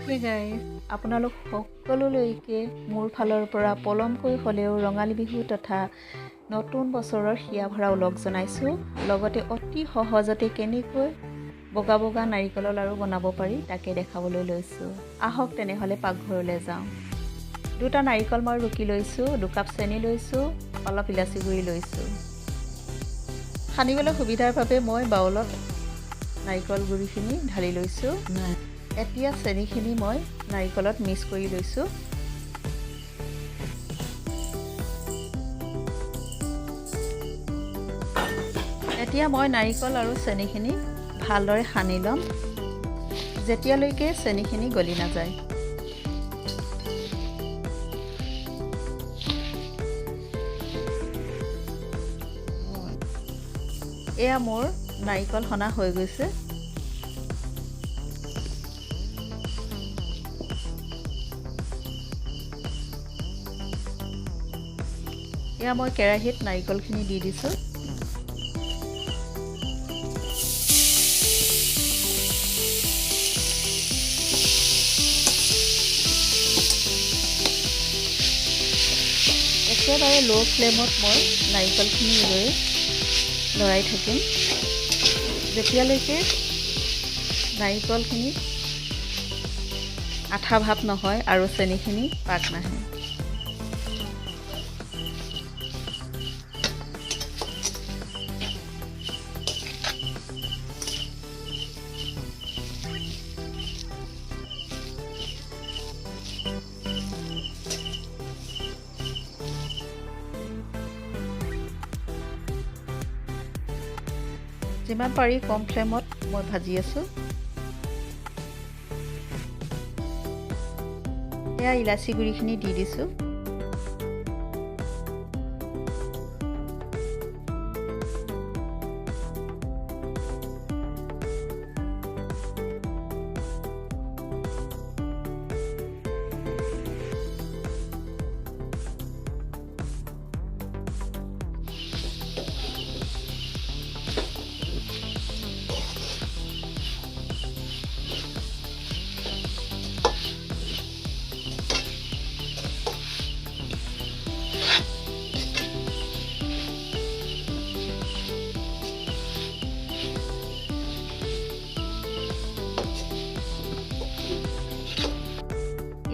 Hey guys, আপোনালোক সকলোলৈকে মোৰ ফালৰ পৰা পলমকৈ হ'লেও ৰঙালী বিহু তথা নতুন বছৰৰ হিয়া ভৰা ওলগ জনাইছোঁ। লগতে অতি সহজতে কেনেকৈ বগা বগা নাৰিকলৰ লাড়ু বনাব পাৰি তাকে দেখাবলৈ লৈছোঁ। আহক তেনেহ'লে পাকঘৰলৈ যাওঁ। দুটা নাৰিকল মই ৰুকি লৈছোঁ, 2 কাপ চেনি লৈছোঁ, অলপ ইলাচি গুড়ি লৈছোঁ। সানিবলৈ সুবিধাৰ বাবে মই বাউলত নাৰিকল গুড়িখিনি ঢালি লৈছোঁ। এতিয়া চেনিখিনি মই নাৰিকলত মিক্স কৰি লৈছোঁ। এতিয়া মই নাৰিকল আৰু চেনিখিনি ভালদৰে সানি ল'ম, যেতিয়ালৈকে চেনিখিনি গলি নাযায়। এয়া মোৰ নাৰিকল সনা হৈ গৈছে। এয়া মই কেৰাহীত নাৰিকলখিনি দি দিছোঁ। একেবাৰে ল' ফ্লেমত মই নাৰিকলখিনি লৈ লৰাই থাকিম, যেতিয়ালৈকে নাৰিকলখিনি আঠা ভাৱ নহয় আৰু চেনিখিনি পাক নাহে। যিমান পাৰি কম ফ্লেমত মই ভাজি আছোঁ। এয়া ইলাচি গুড়িখিনি দি দিছোঁ।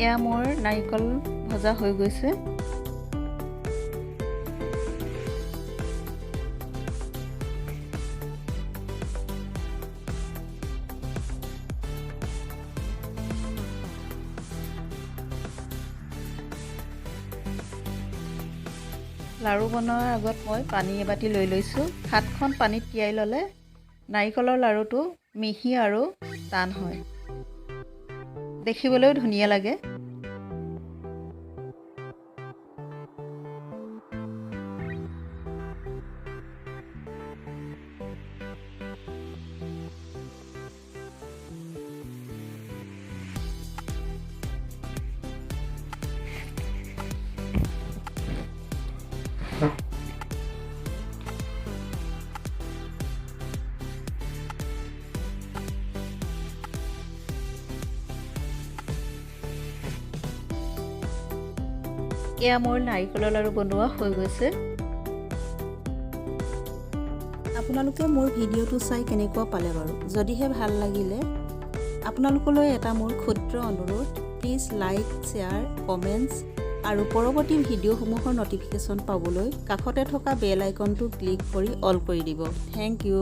এয়া মোৰ নাৰিকল ভজা হৈ গৈছে। লাড়ু বনোৱাৰ আগত মই পানী এবাতি লৈ লৈছোঁ। হাতখন পানীত তিয়াই ল'লে নাৰিকলৰ লাড়ুটো মিহি আৰু টান হয়, দেখিবলৈও ধুনীয়া লাগে। এয়া মোৰ নাৰিকলৰ লাড়ু বনোৱা হৈ গৈছে। আপোনালোকে মোৰ ভিডিঅ'টো চাই কেনেকুৱা পালে বাৰু? যদিহে ভাল লাগিলে, আপোনালোকলৈ এটা মোৰ ক্ষুদ্ৰ অনুৰোধ, প্লিজ লাইক, শ্বেয়াৰ, কমেণ্টছ আৰু পৰৱৰ্তী ভিডিঅ'সমূহৰ ন'টিফিকেশ্যন পাবলৈ কাষতে থকা বেল আইকনটো ক্লিক কৰি অল কৰি দিব। Thank you.